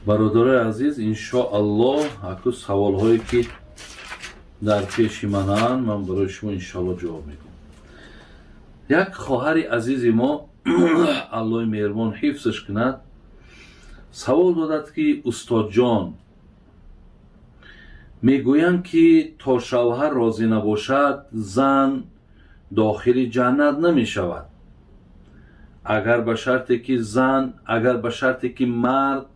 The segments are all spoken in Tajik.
Бародарои азиз, иншоаллоҳ, аку саволҳое ки дар пеши мананд, ман барои шумо иншоаллоҳ ҷавоб мекунам. Як хоҳари азизи мо, Аллоҳи меҳрубон ҳифзаш кунад, савол додад, ки устодҷон, мегӯянд, ки то шавҳар розӣ набошад, зан дохили ҷаннат намешавад. Агар ба шарте ки зан, агар ба шарте ки мард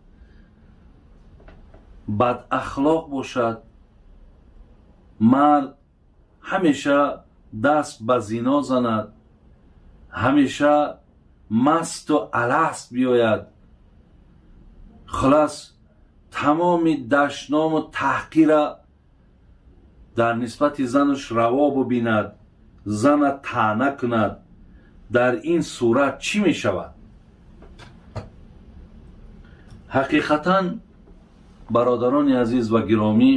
бадахлоқ бошад, мард ҳамеша даст ба зино занад, ҳамеша масту аласт биёяд, хулас, тамоми дашному таҳқира дар нисбати занаш раво бубинад, зана таъна кунад, дар ин сурат чӣ мешавад? Ҳақиқатан, бародарони азиз ва гиромӣ,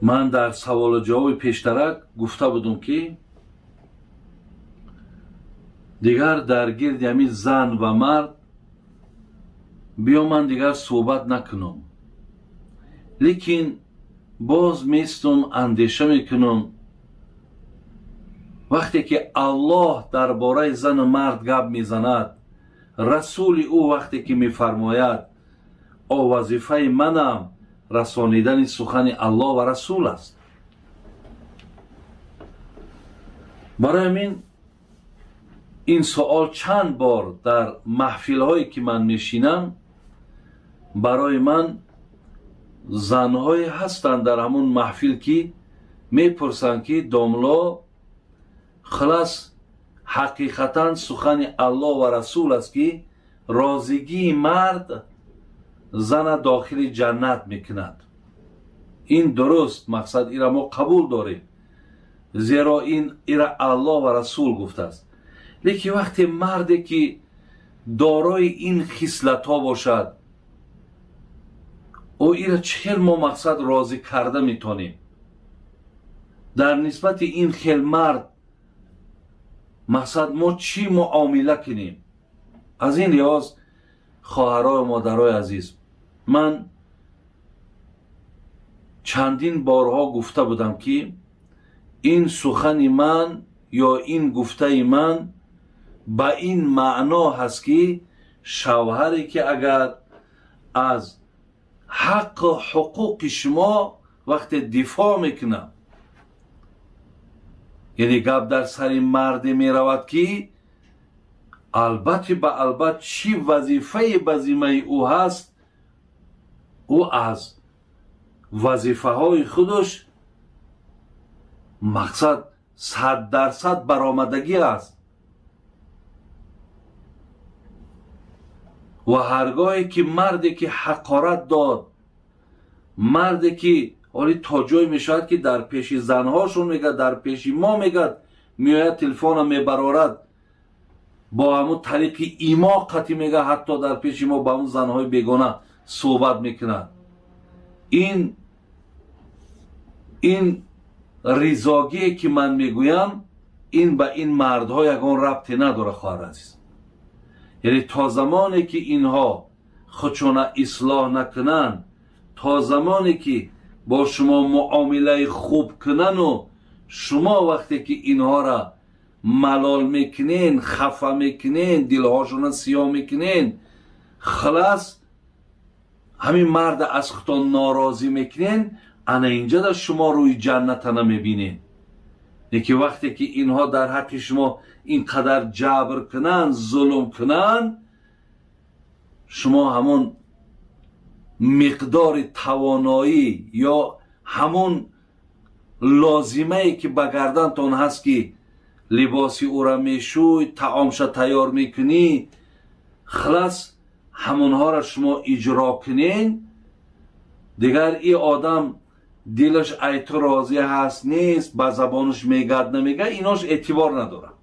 ман дар саволу ҷавоби пештарак гуфта будум, ки дигар дар гирди ҳамин зан ва мард биё ман дигар суҳбат накунам, лекин боз местум, андеша мекунам. Вақте ки Аллоҳ дар бораи зану мард гап мезанад, расули ӯ вақте ки мефармояд, о вазифаи манам расонидани сухани Аллоҳ ва расул аст. Барои ҳамин ин суол чанд бор дар маҳфилҳое ки ман мешинам, барои ман занҳое ҳастанд дар ҳамун маҳфил, ки мепурсанд, ки домло, хулас, ҳақиқатан сухани Аллоҳ ва расул аст, ки розигии мард зана дохили ҷаннат мекунад. Ин дуруст, мақсад, ира мо қабул дорем, зеро ин ира Аллоҳ ва расул гуфтааст. Лекин вақте марде ки дорои ин хислатҳо бошад, ӯ ира чӣ хел мо, мақсад, розӣ карда метонем? Дар нисбати ин хел мард, мақсад, мо чӣ муомила кунем? Аз ин лиҳоз, хоҳарою модарои азиз, ман чандин борҳо гуфта будам, ки ин сухани ман ё ин гуфтаи ман ба ин маъно ҳаст, ки шавҳаре ки агар аз ҳаққу ҳуқуқи шумо вақте дифоъ мекунад, яъне гап дар сари марде меравад, ки албатта ба албат чӣ вазифае ба зиммаи ӯ ҳаст, ӯ аз вазифаҳои худаш, мақсад, 100% баромадагӣ аст ва ҳаргоҳе ки марде ки ҳақорат дод, марде ки ҳоли то ҷое мешавад, ки дар пеши занҳошон мегӯяд, дар пеши мо мегӯяд, меояд, телефона мебарорад, бо ҳамун тариқи имо қатӣ мегӯяд, ҳатто дар пеши мо ба ҳамун занҳои бегона суҳбат мекунад, ин ризогие ки ман мегӯям, ин ба ин мардҳо ягон рабте надорад, хоҳар азиз. Яъне то замоне ки инҳо худшона ислоҳ накунанд, то замоне ки бо шумо муомилаи хуб кунану шумо вақте ки инҳоро малол мекунен, хафа мекунен, дилҳошона сиёҳ мекунен, хулас, ҳамин марда аз худтон норозӣ мекунен, ана инҷа шумо рӯи ҷанната намебинед. Лекин вақте ки инҳо дар ҳаққи шумо ин қадар ҷабр кунанд, зулм кунанд, шумо ҳамон миқдори тавоноӣ ё ҳамон лозимае ки ба гардантон ҳаст, ки либоси ӯра мешӯй, таомша тайёр мекунӣ, хулас, ҳамонҳоро шумо иҷро кунен, дигар и одам дилаш ай ту розӣ ҳаст, нест, ба забонаш мегӯяд, намегӯяд, инош эътибор надорад.